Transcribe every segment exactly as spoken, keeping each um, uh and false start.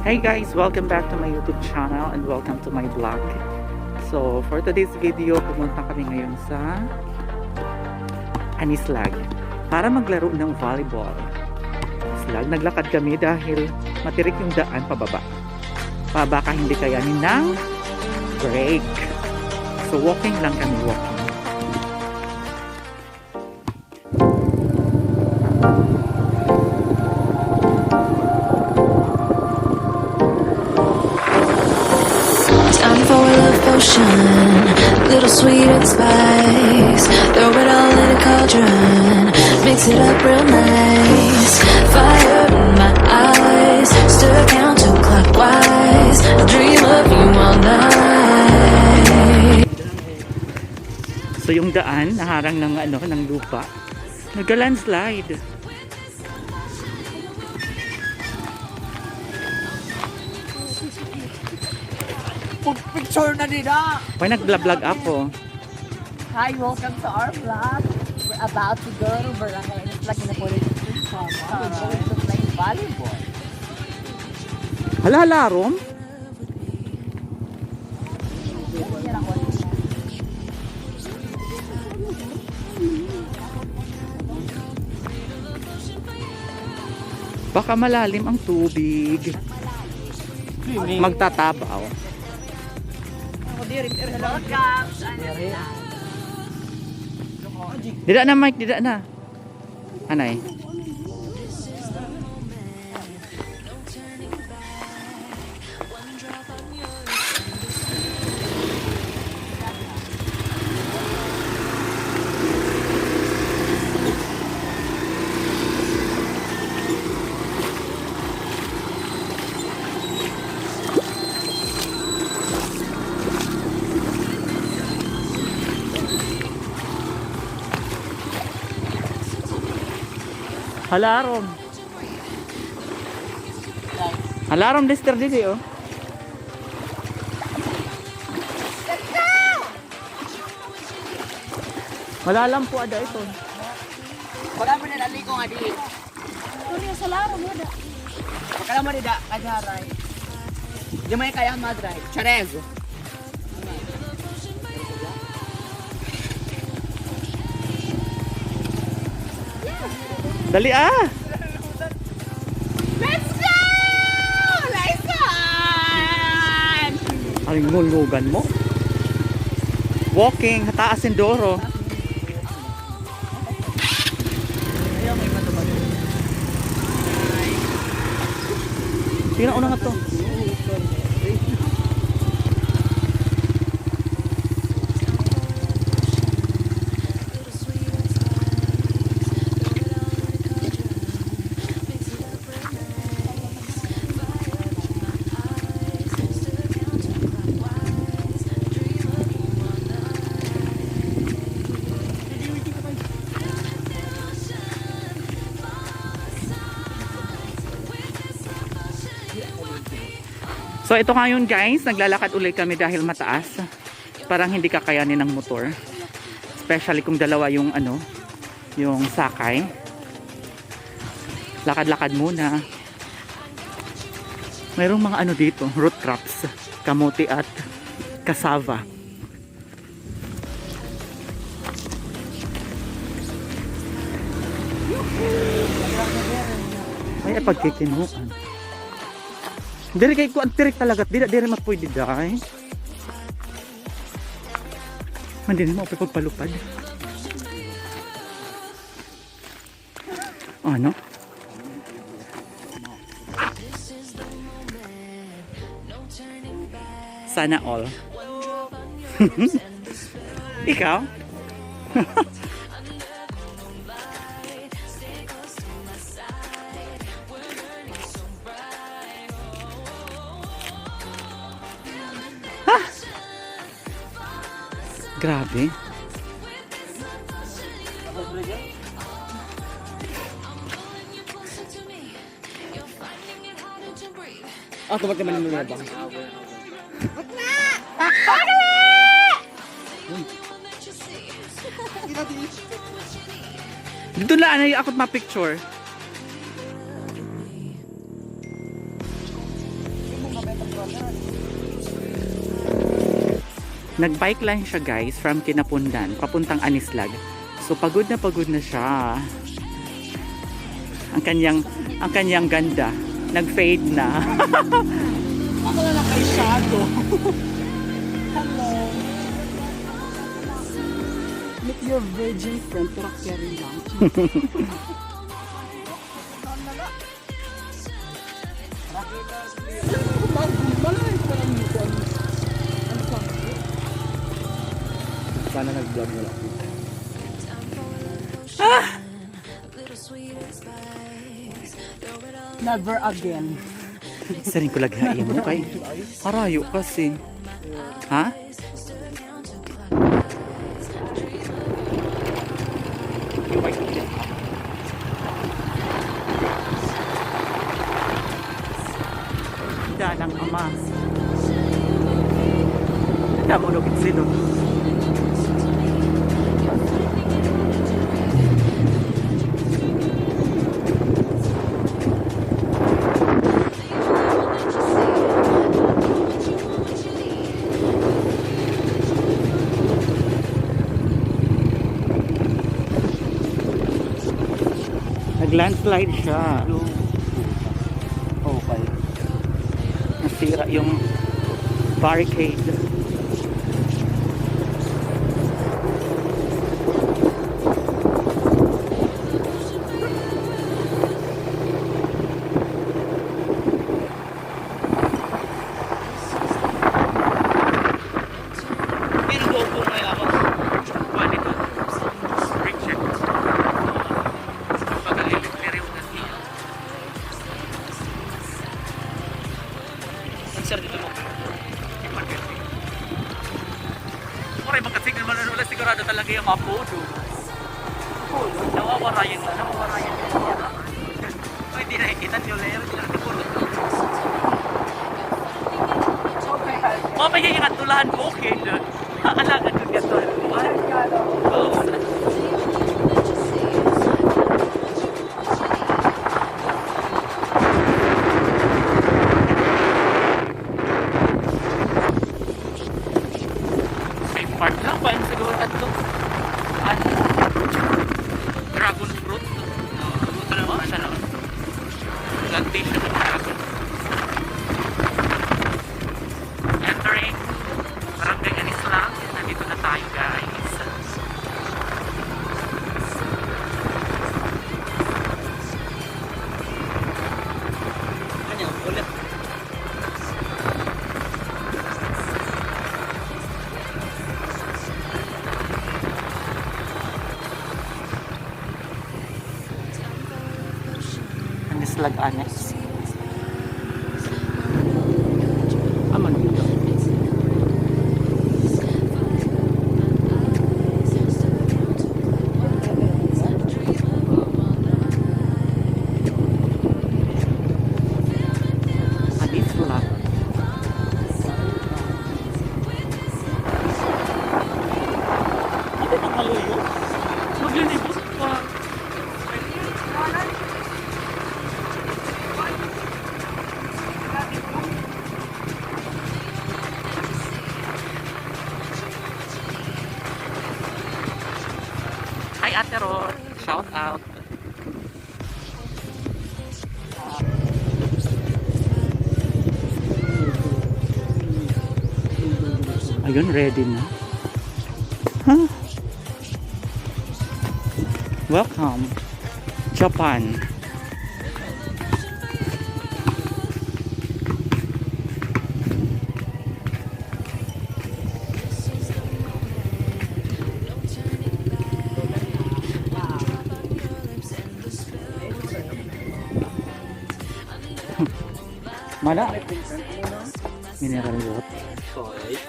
Hey guys, welcome back to my YouTube channel and welcome to my vlog. So, for today's video, pumunta kami ngayon sa Anislag para maglaro ng volleyball. Anislag, naglakad kami dahil matirik yung daan pababa. Pa, baka hindi kayanin ng brake. So, walking lang kami, walking. Time for a love potion, little sweet and spice. Throw it all in a cauldron, mix it up real nice. Fire in my eyes, stir counterclockwise. I dream of you all night. So, yung daan, naharang ng, ano, ng lupa. Nagka-landslide. Picture na nila. Why nagla-vlog ako? Hi, welcome to our vlog. We're about to go to Barangay Anislag in Napoleon Street, Tama. We're going to play volleyball. Hala, hala, Rom. Baka malalim ang tubig. Swimming. Magtatabaw. Dida na, Mike, dida na. Anay. Hala, Rom. Hala, Rom, Lester, didi, oh. Malalam po ada ito. Wala mo na naligo nga di. Sorry, sa laro mo da. Wala mo di da, kadyaray. Di mo kaya madray. Charez. Dali, ah! Let's go! Laysan! Ay, ngulugan mo. Walking, taas sindoro. Sige na, una nga to. So, ito ngayon, guys, naglalakad ulit kami dahil mataas. Parang hindi kakayanin ng motor. Especially kung dalawa yung, ano, yung sakay. Lakad-lakad muna. Mayroong mga ano dito, root crops, kamote at cassava. Ay, ay, pagkikinuan. Diri kay kuan, tirik talaga. Diri, diri mapwede, day. Man, diri mo pagpalupad. Ano? Sana all. Ikaw? Ah! Grabe. Ah, tuwag naman yung mga bang. Dito na, anay, ako ma-picture. Nag-bike lang siya, guys, from Quinapondan papuntang Anislag. So, pagod na pagod na siya. Ang kanyang, ang kanyang ganda, nag-fade na. Ako na lang kay shadow. Hello. Meet your virgin friend, pero carry lang. Sana nag-vlog na lang. Ah! Never again. Siring ko lagi ha imo kay harayo kasi. Ha? Dalang ama. Damo lugit sila. Nag-landslide siya. Okay. Nasira yung barricade. Sir, dito mo. Waray makasignal man, wala sigurado talaga yung mga pudo. Nawawara yun, nawawara yun. Ay, di nakikita niyo, Leo, di nakikita. Mapigil nga tulahan bukid. Alagad ko nga tulahan bukid. May part lang pa yun siguro ato. Ano? Dragon fruit. Ano ba? Sana. Plantation of dragon. Entering Barangay Anislang. Nandito na tayo, guys. Ano? Ulit. Anislang Annex. Aman dito. Anislang. Hindi pa maluyo. Maglilibot pa. Hi, Ate Ron. Shout out. Ayun, ready na. Huh? Welcome, Japan. Mana? Mineral water. Sorry.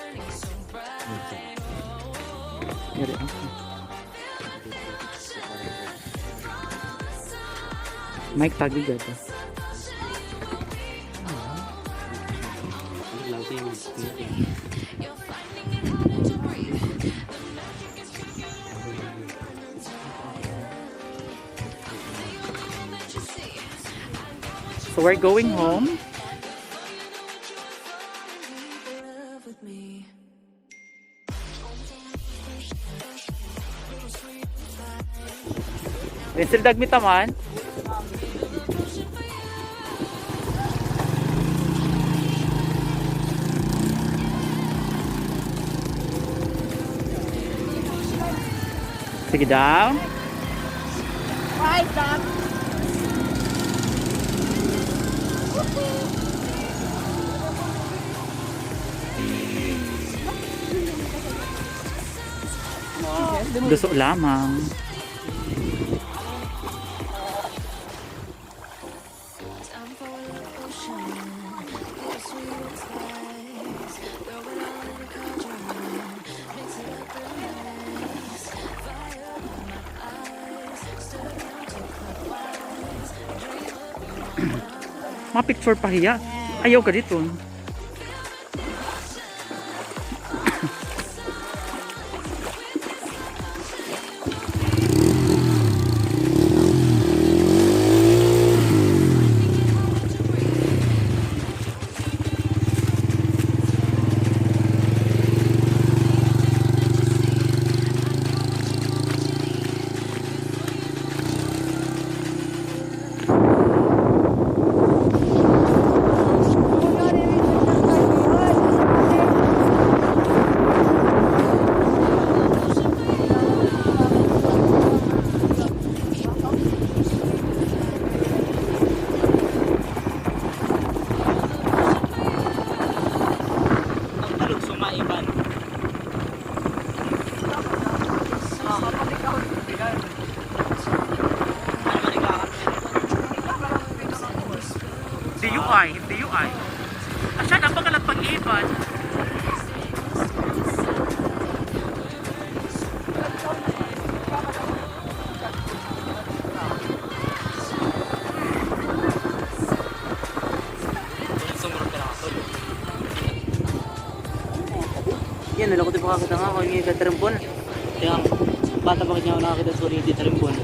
Diri, okay. Mike, tagi dito. So we're going home. Pencil, dagmit naman. Sige daw. Why is that? Duso lamang. Ma-picture pa hiya. Ayaw ka didto. Ang talog sumaiban. D U I, D U I. Asya na, pagkalat pag-iban. Yan, nalako ti pakakita nga ako, ini ka Tarimbon. Kaya, bata pa kanya ako nakakita sa Tarimbon.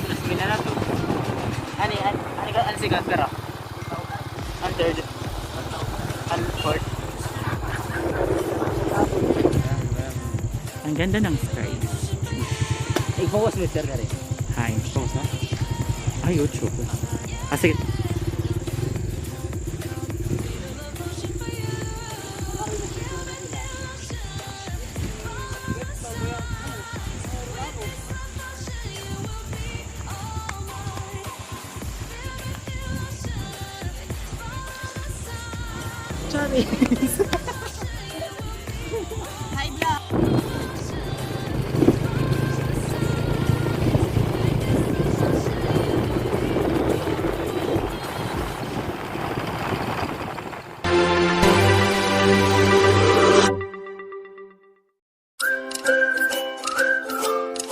Last minute na to. Ani, ani, ani ka, ani si Gagara? Ang third. Ang fourth. Ang ganda ng skies. Ig-focus, mister, dari. Hi. Focus na? Ay, ocho. Ah, sige. Charis.